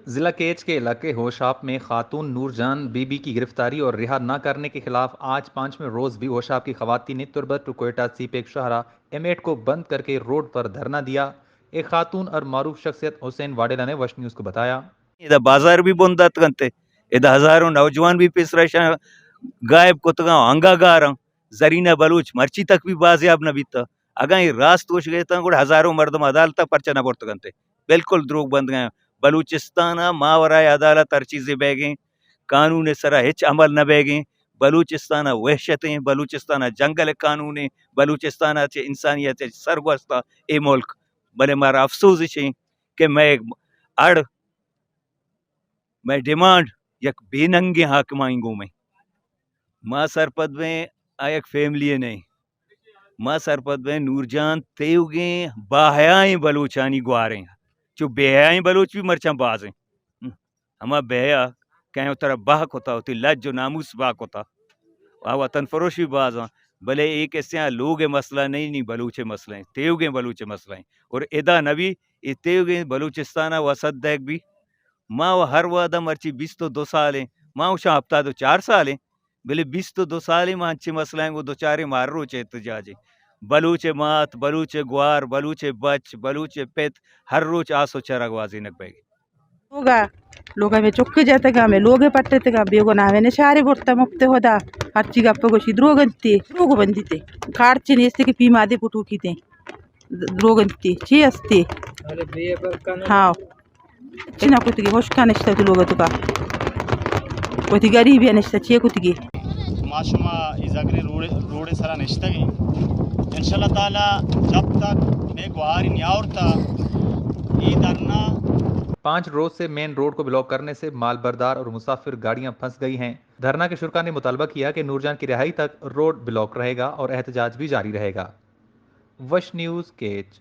ضلع کیچ کے علاقے ہوشاپ میں خاتون نور جان بی بی کی گرفتاری اور رہا نہ کرنے کے خلاف آج پانچویں روز بھی ہوشاپ کی خواتین نے تربت ٹو کوئٹہ سی پیک شاہراہ ایم ایٹ کو بند کر کے روڈ پر دھرنا دیا۔ ایک خاتون اور معروف شخصیت حسین واڈیلا نے وش نیوز کو بتایا۔ ادا بازار بھی بند اتکنت، ادا ہزاروں نوجوان بھی پیسرا شاں غائب کتگاں، انگا گاراں۔ زرینہ بلوچ مرچی تک بھی بازیاب نہ بیتا۔ اگاں اے راست گوشگ ء اتاں، گڑا ہزاروں مردم عدالت ء پرچہ نہ برتگ انت۔ بالکل دروگ بندگ ء۔ بلوچستان ء ماورائے عدالت ہر چیزے بیگیں، قانون ء سرا ہچ عمل نہ بیگیں۔ بلوچستان ء وحشت ایں، بلوچستان ء جنگل ء قانون ایں، بلوچستان ء چہ انسانیت ء سرگوست ء اے ملک۔ بلے مارا افسوز اش ایں کہ مئے اڑ، مئے ڈیمانڈ یک بے ننگیں حاکمانی گومیں۔ ما سرپد بیں، آ یک فیملی ء نئیں۔ ما سرپد بیں نور جان تیوگیں باحیائیں بلوچانی گواریں۔ چو بے حیائیں بلوچ بھی مرچاں بازیں۔ ہما بے حیا کہ آیاں ترا بہا کتا، وتی لج و ناموس بہا کتا۔ آ وطن فروش بھی بازاں، بلے اے کسے آ لوگ ء مسئلہ نئیں، نی بلوچ ء مسئلہ ایں، تیوگیں بلوچ ء مسئلہ ایں۔ اور ادا نبی اے تیوگیں بلوچستان ء وسعت دیگ بھی۔ ما و ہر وہد ء مرچی بیست و دو سال ایں، ما وشاں ہپتاد و چار سال ایں، بلے بیست و دو سال ایں ما انچیں مسئلہ ایں گوں دوچار ایں، ما ہر روچ احتجاج ایں۔ بلوچ ء مات، بلوچ ء گوار، بلوچ ء بچ، بلوچ ء پت ہر روچ آس و چرا گوازینگ بیگ۔ لوگا، لوگا میں چکے جتگا، میں لوگے پٹتگا، بے گناہ میں نشارے برتا مپت ہدا۔ ہرچی گپ گوشی دروگ انتی، دروگ بندیتے۔ کارچے نیستے کہ پیما دے پٹوکیتے۔ دروگ انتی، چی استی؟ ہاں۔ چی نہ کتگی، ہشکا نشتہ تو لوگ تو کا۔ وتی غریبی نشتہ، چی کتگی؟ ما شما ای زگریں روڑے، روڑے سرا نشتگیں۔ انشاءاللہ تعالی جب تک میں گواری نیاورتا، ای دھرنا۔ پانچ روز سے مین روڈ کو بلاک کرنے سے مال بردار اور مسافر گاڑیاں پھنس گئی ہیں۔ دھرنا کے شرکا نے مطالبہ کیا کہ نورجان کی رہائی تک روڈ بلاک رہے گا اور احتجاج بھی جاری رہے گا۔ وش نیوز کیچ۔